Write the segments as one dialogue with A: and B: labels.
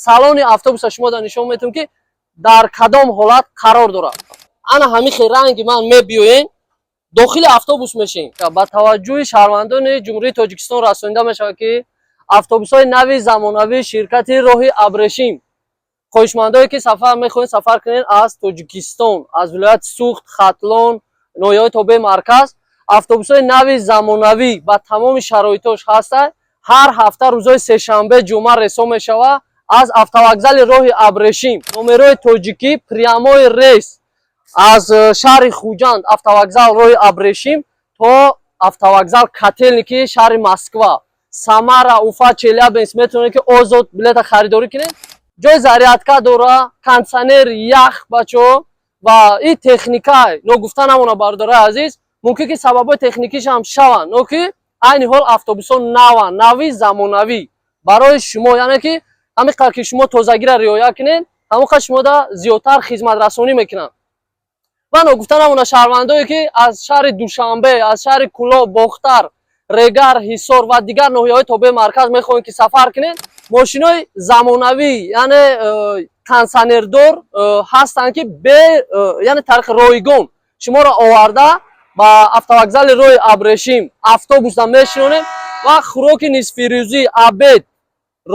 A: Салони автобуса шумо да нишон метавам, ки дар кадом ҳолат қарор дорад. Ана ҳамин хел ранги ман мебиёем, дохили автобус мешем. Ба таваҷҷӯҳи шаҳрвандони Ҷумҳурии Тоҷикистон расонида мешавад, ки автобусҳои нави замонавии ширкати «Роҳи Абрешим», хоҳишмандое ки сафар мехоҳед, сафар кунед аз Тоҷикистон, аз вилояти Суғд, Хатлон, ноҳияҳои тобеи марказ, автобусҳои нави замонавӣ ба тамоми шароитош ҳастанд. Ҳар ҳафта рӯзҳои сешанбе, ҷумъа рейсҳо мешавад аз автовокзали «Роҳи Абрешим». Номерои тоҷикӣ, прямой рейс аз шаҳри Хуҷанд, автовокзал «Роҳи Абрешим» то автовокзал Котельники шаҳри Москва, Самара, Уфа, Челябинск метавонед, ки озод билета харидорӣ кунед. Ҷои зарядка дора, кондиционер, ях, бачаҳо, ва и техника. Ногуфта намона, бародарои азиз, мумкин ки сабабҳои техникишам шаванд, но ки айни ҳол автобусҳо наванд, нави замонавӣ барои шумо. Яъне ки ҳамин қадр ки шумо тозагиро риоя кунед, ҳамон қадр шумода зиёдтар хизматрасонӣ мекунанд. Ва ногуфта намона, шаҳрвандое ки аз шаҳри Душанбе, аз шаҳри Кӯлоб, Бохтар, Регар, Ҳисор ва дигар ноҳияҳои тобеи марказ мехоҳед, ки сафар кунед, мошинои замонавӣ, яъне кондиционердор ҳастанд, ки бе яъне тариқи ройгон шуморо оварда, ба автовокзали «Роҳи Абрешим» автобуса мешинонем ва хӯроки нисфирӯзӣ, обед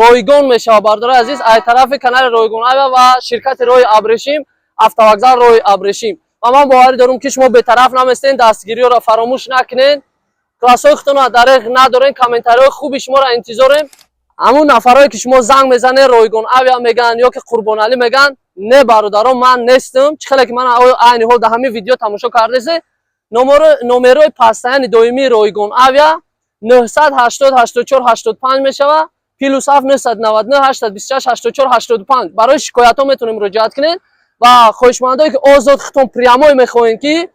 A: ройгон мешавад. Бародарои азиз, аз тарафи канали «Ройгон Авиа» ва ширкати «Роҳи Абрешим», автовокзал «Роҳи Абрешим». Ва ман боварӣ дорам, ки шумо бетараф наместед. Дастгириёро фаромӯш накунед, классҳои худтонро дареғ надорем, комментариҳои хуби шуморо интизорем. Ҳамун нафарое ки шумо занг мезанед, «Ройгон Авиа» мегӯянд ё ки «Қурбоналӣ» мегӯянд, не, бародарон, ман нестам. Чӣ хеле ки ман айни ҳол дар ҳамин видео тамошо кардесе, номерои постоянный, доимии «Ройгон Авиа» 980 84 85 мешавад, +7 999 826 84 85. Барои шикоятҳо метавонем муроҷиат кунед. Ва хоҳишмандое ки озод хитон прямой мехоҳем, ки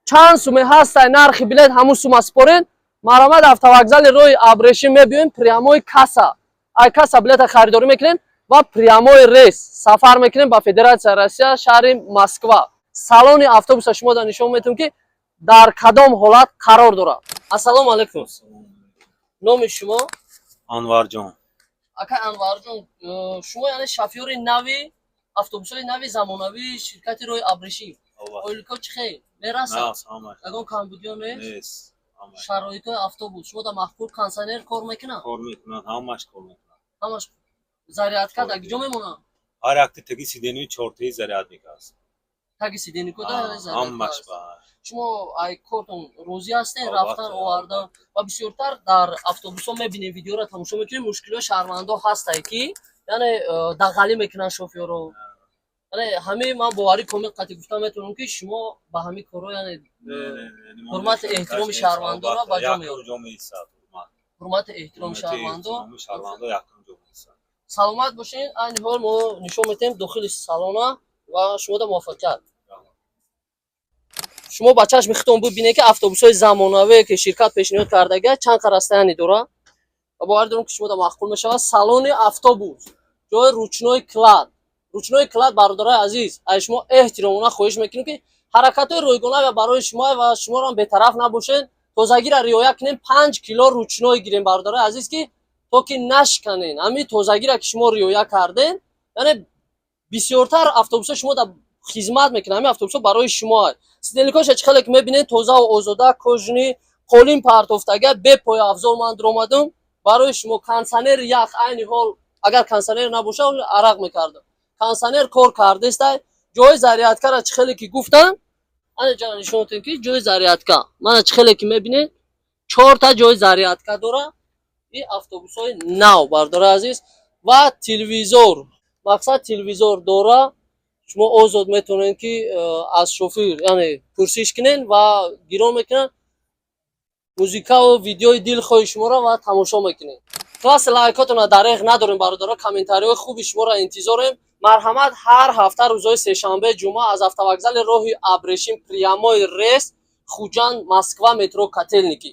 A: чанд суме ҳастай нархи билет, ҳамун сума супорен, марҳамат, автовокзали «Роҳи Абрешим» мебиёем, прямой касса, ай касса билета харидорӣ мекунем ва прямой рейс сафар мекунем ба Федератсияи Россия, шаҳри Москва. Салони автобуса шумо да нишон метавем, ки дар кадом ҳолат қарор дорад. Ассалому алайкум, номи шумо?
B: Анварҷон.
A: Ака Анварҷон, шумо яъне шофёри нави автобусҳои нави замонавии ширкати «Роҳи Абрешим». Ойлико чӣ хел мерасад? Ягон камбудиё нест? Шароитҳои автобус шумо да маъқул? Кондиционер кор мекунад?
B: Кор мекунад, ҳамаш кор мекунад.
A: Ҳамаш. Зарядка дар куҷо мемонад?
B: Ҳар якти таги сиденьи чортаи зарядник аст.
A: Таги сиденьико да?
B: Ҳамаш.
A: Шумо ай кортон розӣ ҳастен, рафтан, овардан? Ва бисёртар дар автобусҳо мебинем, видеоро тамошо мекунем, мушкилиҳои шаҳрвандо ҳастае, ки яъне дағалӣ мекунанд шофёро. Яъне ҳамин ман боварӣ комил қатъи гуфта метавонам, ки шумо ба ҳамин корҳо, яъне ҳурмати эҳтироми шаҳрвандоро ба ҷо меоред, ҳурмати эҳтироми шаҳрвандо. Саломат бошед. Айни ҳол мо нишон медиҳем дохили салона ва шумода муваффақият. Шумо ба чашми худтон бибинед, ки автобусҳои замонавие ки ширкат пешниҳод кардага, чанд қадр расстояние дорад, ва боварӣ дорам, ки шумода маъқул мешавад. Салони автобус, ҷои ручной кладь, ручной кладь. Бародарои азиз, аз шумо эҳтиромона хоҳиш мекунем, ки ҳаракатҳои ройгона барои шумо ва шуморо бетараф набошед, тозагиро риоя кунем, 5 кило ручной гирем, бародарои азиз, ки то ки нашканен. Ҳамин тозагиро ки шумо риоя карден, яъне бисёртар автобусҳо шумо дар хизмат мекунад. Ҳамин автобусҳо барои шумо. Сиденьикоша чӣ хеле ки мебинед, тозаву озода, кожаный, қолин партофтага, бепояфзол ман дуромадам барои шумо. Кондиционер, ях. Айни ҳол агар кондиционер набоша, арақ мекардам. Кондиционер кор кардестай. Ҷои зарядкара чӣ хеле ки гуфтам, ана ҷана нишон додем, ки ҷои зарядка мана чӣ хеле ки мебинед, чорта ҷои зарядка дора и автобусҳои нав, бардори азиз. Ва телевизор, мақсад, телевизор дора. Шумо озод метавонед, ки аз шофир, яъне, пурсиш кунед ва гирон мекунанд музикаву видеои дилхоҳи шуморо ва тамошо мекунед. Класси лайкотона дареғ надорем, бародаро, комментариҳои хуби шуморо интизорем. Марҳамат, ҳар ҳафта рӯзҳои сешанбе, ҷумъа аз автовокзали «Роҳи Абрешим» прямой рейс Хуҷанд, Москва, метро Котельники.